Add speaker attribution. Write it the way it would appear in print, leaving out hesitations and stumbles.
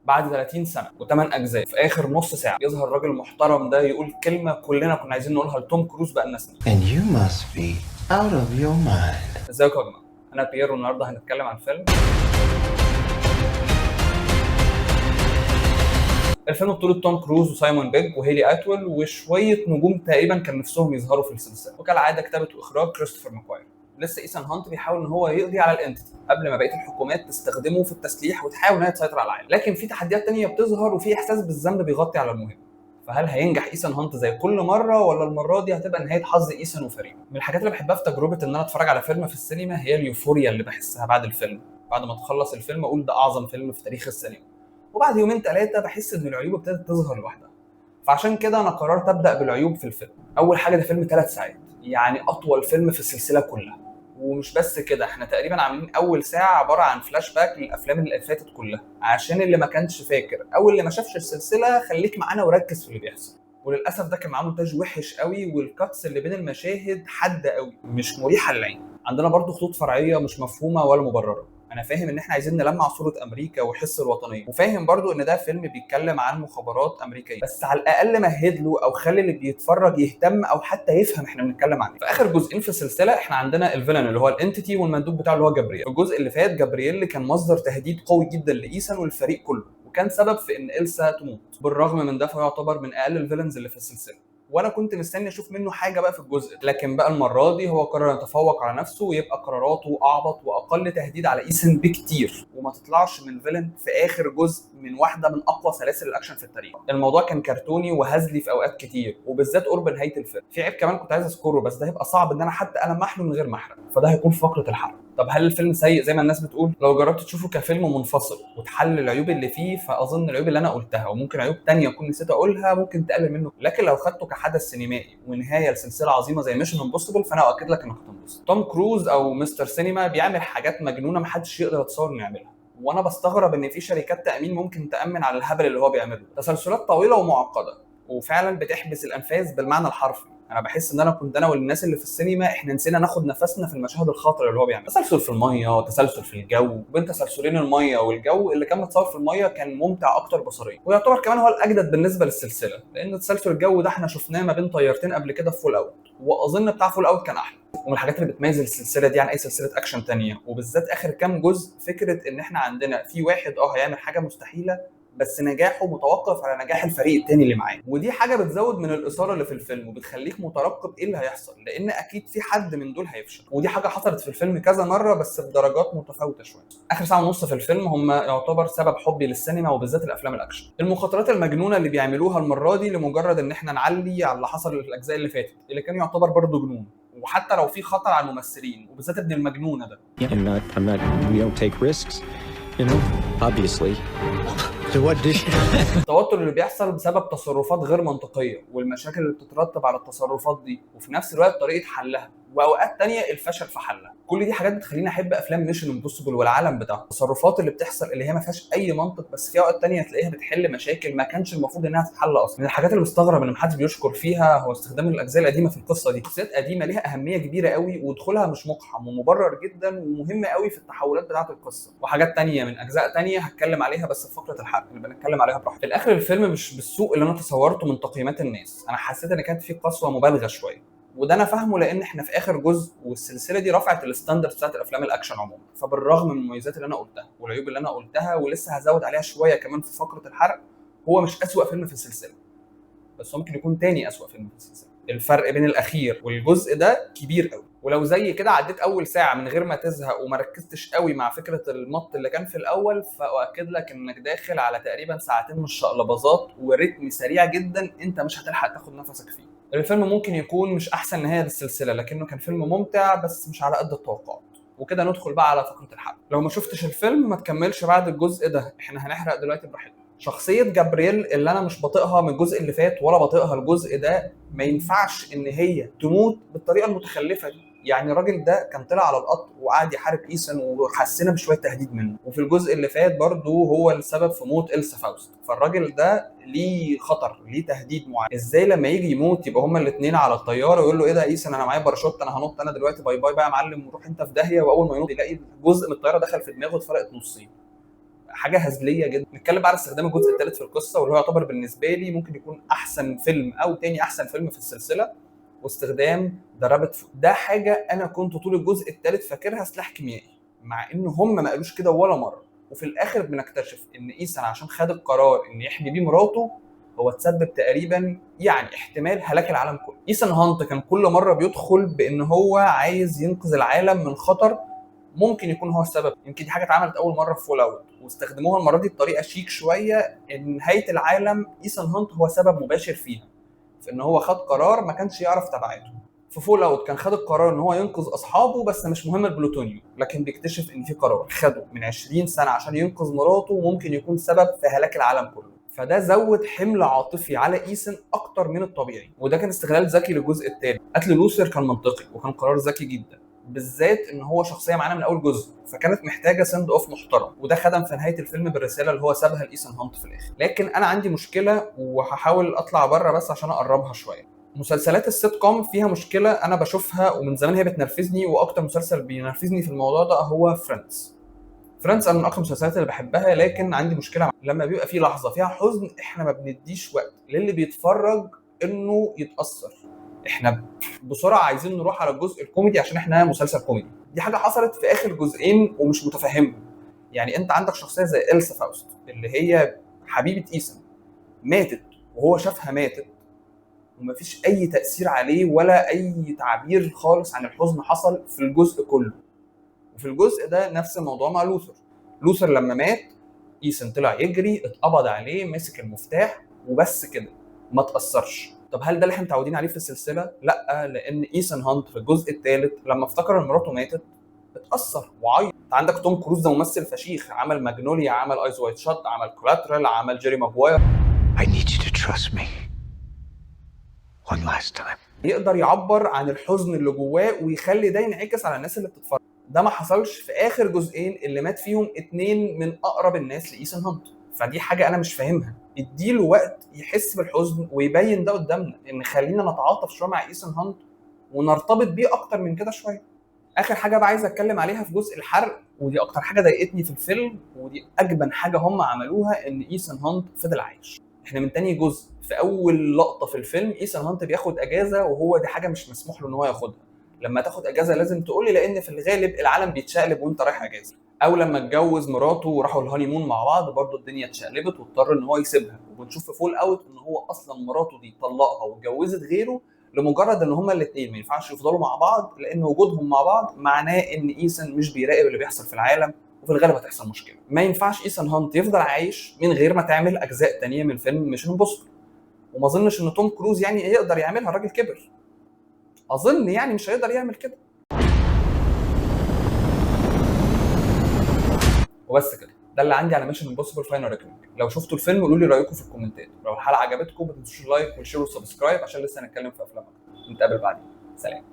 Speaker 1: بعد 30 سنة و8 اجزاء في اخر نص ساعة يظهر الراجل المحترم ده يقول كلمة كلنا كنا عايزين نقولها لتوم كروز بقالنا سنين.
Speaker 2: And you must be out of your mind.
Speaker 1: ازيكم يا جماعة، انا بيير والنهارده هنتكلم عن فيلم. الفيلم بطولة توم كروز وسايمون بيج وهيلي اتويل وشوية نجوم تقريبا كان نفسهم يظهروا في السلسلة، وكالعادة كتابه واخراج كريستوفر ماكواري. لسه ايثان هانت بيحاول ان هو يقضي على ال Entity قبل ما بقية الحكومات تستخدمه في التسليح وتحاول ان هي تسيطر على العالم، لكن في تحديات تانية بتظهر وفي احساس بالذنب بيغطي على المهم. فهل هينجح ايثان هانت زي كل مرة ولا المرة دي هتبقى نهاية حظ ايثان وفريقه؟ من الحاجات اللي بحبها في تجربه ان انا اتفرج على فيلم في السينما هي ال euphoria اللي بحسها بعد الفيلم. بعد ما تخلص الفيلم اقول ده اعظم فيلم في تاريخ السينما، وبعد يومين ثلاثة بحس ان العيوب ابتدت تظهر لوحدها. فعشان كده انا قررت ابدا بالعيوب في الفيلم. اول حاجة، ده فيلم 3 ساعات، يعني اطول فيلم في السلسلة كلها. ومش بس كده، احنا تقريبا عاملين اول ساعة عبارة عن فلاش باك للافلام اللي فاتت كلها، عشان اللي ما كانش فاكر او اللي ما شافش السلسلة خليك معانا وركز في اللي بيحصل. وللاسف ده كان معاه مونتاج وحش قوي، وال cuts اللي بين المشاهد حادة قوي، مش مريحه للعين. عندنا برضو خطوط فرعية مش مفهومه ولا مبررة. انا فاهم ان احنا عايزين نلمع صوره امريكا وحس الوطنية، وفاهم برضو ان ده فيلم بيتكلم عن مخابرات امريكية، بس على الاقل مهد له او خلي اللي بيتفرج يهتم او حتى يفهم احنا بنتكلم عن ايه. في اخر جزئين في السلسلة احنا عندنا ال villain اللي هو ال Entity والمندوب بتاعه اللي هو جابرييل. في الجزء اللي فات جابرييل كان مصدر تهديد قوي جدا لايثان والفريق كله، وكان سبب في ان إلسا تموت. بالرغم من ده فهو يعتبر من اقل ال villains اللي في السلسلة، وانا كنت مستني اشوف منه حاجة بقى في الجزء، لكن بقى المرة دي هو قرر يتفوق على نفسه ويبقى قراراته اعبط واقل تهديد على ايثان بكتير، وما تطلعش من villain في اخر جزء من واحدة من اقوى سلاسل الاكشن في التاريخ. الموضوع كان كرتوني وهزلي في اوقات كتير، وبالذات قرب نهاية الفيلم. في عيب كمان كنت عايز اذكره، بس ده هيبقى صعب ان انا حتى المح له من غير ما احرق، فده هيكون في فقره الحرق. طب هل الفيلم سيء زي ما الناس بتقول؟ لو جربت تشوفه كفيلم منفصل وتحلل العيوب اللي فيه، فاظن العيوب اللي انا قلتها وممكن عيوب تانية اكون نسيت اقولها ممكن تقلل منه، لكن لو خدته كحدث سينمائي ونهاية لسلسلة عظيمة زي Mission Impossible فانا اؤكد لك انك هتنبسط. توم كروز او مستر سينما بيعمل حاجات مجنونة محدش يقدر يتصور انه يعملها، وانا بستغرب ان في شركات تامين ممكن تامن على الهبل اللي هو بيعمله. تسلسلات طويلة ومعقدة وفعلا بتحبس الانفاس بالمعنى الحرفي. انا بحس ان انا كنت انا والناس اللي في السينما احنا نسينا ناخد نفسنا في المشاهد الخطرة اللي هو بيعملها. تسلسل في المية، تسلسل في الجو. بين تسلسلين المية والجو، اللي كان متصور في المية كان ممتع اكتر بصريا، ويعتبر كمان هو الاجدد بالنسبة للسلسلة، لان تسلسل الجو ده احنا شفناه ما بين طيارتين قبل كده في Fallout، واظن بتاع Fallout كان احلى. ومن الحاجات اللي بتميز السلسلة دي عن اي سلسلة اكشن تانية، وبالذات اخر كام جزء، فكرة ان احنا عندنا في واحد هيعمل حاجة مستحيلة، بس نجاحه متوقف على نجاح الفريق التاني اللي معاه، ودي حاجة بتزود من الاثارة اللي في الفيلم وبتخليك مترقب ايه اللي هيحصل، لان اكيد في حد من دول هيفشل. ودي حاجة حصلت في الفيلم كذا مرة بس بدرجات متفاوتة شوية. اخر ساعة ونص في الفيلم هم يعتبر سبب حبي للسينما وبالذات الافلام الاكشن. المخاطرات المجنونة اللي بيعملوها المرة دي لمجرد ان احنا نعلي على اللي حصل في الاجزاء اللي فاتت، اللي كان يعتبر برضه جنون، وحتى لو في خطر على الممثلين وبالذات ابن المجنونة ده.
Speaker 3: We don't take risks, you know, obviously.
Speaker 1: التوتر اللي بيحصل بسبب تصرفات غير منطقية والمشاكل اللي بتترتب على التصرفات دي، وفي نفس الوقت طريقه حلها، واوقات تانية الفشل في حلها. كل دي حاجات بتخليني احب افلام Mission Impossible والعالم بتاعها. التصرفات اللي بتحصل اللي هي ما فيهاش اي منطق، بس في اوقات تانية تلاقيها بتحل مشاكل ما كانش المفروض انها تتحل اصلا. من الحاجات اللي مستغرب ان محدش بيشكر فيها هو استخدام الاجزاء القديمة في القصة دي. شخصيات قديمة ليها اهمية كبيرة قوي، ودخولها مش مقحم ومبرر جدا ومهم قوي في التحولات بتاعه القصة. وحاجات تانية من اجزاء تانية هتكلم عليها بس في فقره الحرق اللي بنتكلم عليها براحتنا. في الاخر الفيلم مش بالسوء اللي انا تصورته من تقييمات الناس. انا حسيت ان كانت فيه قسوة مبالغه شوية، وده انا فاهمه لان احنا في اخر جزء والسلسله دي رفعت ال standard بتاعت الافلام الاكشن عموما. فبالرغم من المميزات اللي انا قلتها والعيوب اللي انا قلتها ولسه هزود عليها شوية كمان في فقره الحرق، هو مش اسوأ فيلم في السلسلة، بس ممكن يكون تاني اسوأ فيلم في السلسلة. الفرق بين الاخير والجزء ده كبير قوي. ولو زي كده عديت اول ساعة من غير ما تزهق وما ركزتش قوي مع فكرة المط اللي كان في الاول، فاؤكد لك انك داخل على تقريبا ساعتين من الشقلباظات ورتم سريع جدا انت مش هتلحق تاخد نفسك فيه. الفيلم ممكن يكون مش احسن نهاية للسلسلة، لكنه كان فيلم ممتع بس مش على قد التوقعات. وكده ندخل بقى على فقره الحرق. لو ما شفتش الفيلم ما تكملش بعد الجزء ده، احنا هنحرق دلوقتي براحتنا. شخصية جابرييل اللي انا مش بطيقها من الجزء اللي فات ولا بطيقها الجزء ده، ما ينفعش ان هي تموت بالطريقة المتخلفه دي. يعني الراجل ده كان طلع على القطر وقعد يحارب ايثان وحسينا بشوية تهديد منه، وفي الجزء اللي فات برضه هو السبب في موت إلسا فاوست. فالراجل ده ليه خطر، ليه تهديد معين. ازاي لما يجي يموت يبقى هما الاثنين على الطيارة ويقول له ايه ده ايثان انا معايا باراشوت، انا هنط انا دلوقتي، bye bye بقى يا معلم وروح انت في داهية. واول ما ينط يلاقي جزء من الطيارة دخل في دماغه اتفرقت نصين. حاجة هزلية جدا. نتكلم بقى على استخدام الجزء الثالث في القصة، واللي هو يعتبر بالنسبة لي ممكن يكون احسن فيلم او تاني احسن فيلم في السلسلة، واستخدام the rabbit foot. ده حاجة انا كنت طول الجزء الثالث فاكرها سلاح كيميائي، مع ان هم ما قالوش كده ولا مرة. وفي الاخر بنكتشف ان ايثان عشان خد القرار ان يحمي بيه مراته هو تسبب تقريبا يعني احتمال هلاك العالم كله. ايثان هانت كان كل مرة بيدخل بان هو عايز ينقذ العالم من خطر ممكن يكون هو السبب. يمكن دي حاجة اتعملت اول مرة في Fallout واستخدموها المرة دي بطريقة شيك شوية، ان نهاية العالم ايثان هانت هو سبب مباشر فيها، في ان هو خد قرار ما كانش يعرف تبعاته. في Fallout كان خد القرار ان هو ينقذ اصحابه بس مش مهم البلوتونيوم، لكن بيكتشف ان في قرار خده من 20 سنة عشان ينقذ مراته وممكن يكون سبب في هلاك العالم كله. فده زود حمل عاطفي على ايثان اكتر من الطبيعي، وده كان استغلال ذكي للجزء الثالث. قتل لوثر كان منطقي وكان قرار ذكي جدا، بالذات ان هو شخصية معانا من اول جزء، فكانت محتاجه send off محترم، وده خدم في نهاية الفيلم بالرسالة اللي هو سابها لايثان هانت في الاخر. لكن انا عندي مشكلة وهحاول اطلع بره بس عشان اقربها شوية. مسلسلات السيت كوم فيها مشكلة انا بشوفها ومن زمان هي بتنرفزني، واكتر مسلسل بينرفزني في الموضوع ده هو Friends. Friends انا من اكتر المسلسلات اللي بحبها، لكن عندي مشكلة لما بيبقى في لحظة فيها حزن احنا ما بنديش وقت للي بيتفرج انه يتاثر. احنا بسرعة عايزين نروح على الجزء الكوميدي عشان احنا مسلسل كوميدي. دي حاجة حصلت في اخر جزئين ومش متفهمها. يعني انت عندك شخصية زي إلسا فاوست اللي هي حبيبه ايثان، ماتت وهو شافها ماتت ومفيش اي تاثير عليه ولا اي تعبير خالص عن الحزن حصل في الجزء كله. وفي الجزء ده نفس الموضوع مع لوثر. لوثر لما مات ايثان طلع يجري، اتقبض عليه، مسك المفتاح وبس كده، ما تاثرش. طب هل ده اللي احنا متعودين عليه في السلسلة؟ لا، لان ايثان هانت في الجزء الثالث لما افتكر ان مراته ماتت اتاثر وعيط. انت عندك توم كروز ده ممثل فشيخ، عمل ماجنوليا، عمل Eyes Wide Shut، عمل Collateral، عمل جيري ماجواير.
Speaker 2: I need you to trust me. One last time.
Speaker 1: يقدر يعبر عن الحزن اللي جواه ويخلي ده ينعكس على الناس اللي بتتفرج. ده ما حصلش في اخر جزئين اللي مات فيهم اتنين من اقرب الناس لايثان هانت. فدي حاجة انا مش فاهمها. اديله وقت يحس بالحزن ويبين ده قدامنا، ان خلينا نتعاطف شوية مع ايثان هانت ونرتبط بيه اكتر من كده شوية. اخر حاجة بقى عايز اتكلم عليها في جزء الحرق، ودي اكتر حاجة ضايقتني في الفيلم ودي اجبن حاجة هم عملوها، ان ايثان هانت فضل عايش. احنا من تاني جزء في اول لقطة في الفيلم ايثان هانت بياخد اجازه، وهو دي حاجة مش مسموح له ان هو ياخدها. لما تاخد اجازه لازم تقولي، لان في الغالب العالم بيتشقلب وانت رايح اجازه. او لما اتجوز مراته وراحوا ال honeymoon مع بعض برضه الدنيا اتشقلبت واضطر ان هو يسيبها. وبنشوف في Fallout ان هو اصلا مراته دي طلقها واتجوزت غيره لمجرد ان هما الاثنين ما ينفعش يفضلوا مع بعض، لان وجودهم مع بعض معناه ان ايثان مش بيراقب اللي بيحصل في العالم، وفي الغالب هتحصل مشكلة. ما ينفعش ايثان هانت يفضل عايش من غير ما تعمل اجزاء تانية من فيلم Mission Impossible. وما اظنش ان توم كروز يعني يقدر يعملها، الراجل كبر، اظن يعني مش هيقدر يعمل كده. وبس كده، ده اللي عندي على Mission Impossible Final Reckoning. لو شفتوا الفيلم قولوا لي رايكم في الكومنتات. لو الحلقة عجبتكم ما تنسوش ال like وال share وال subscribe عشان لسه هنتكلم في افلام اكتر. نتقابل بعدين، سلام.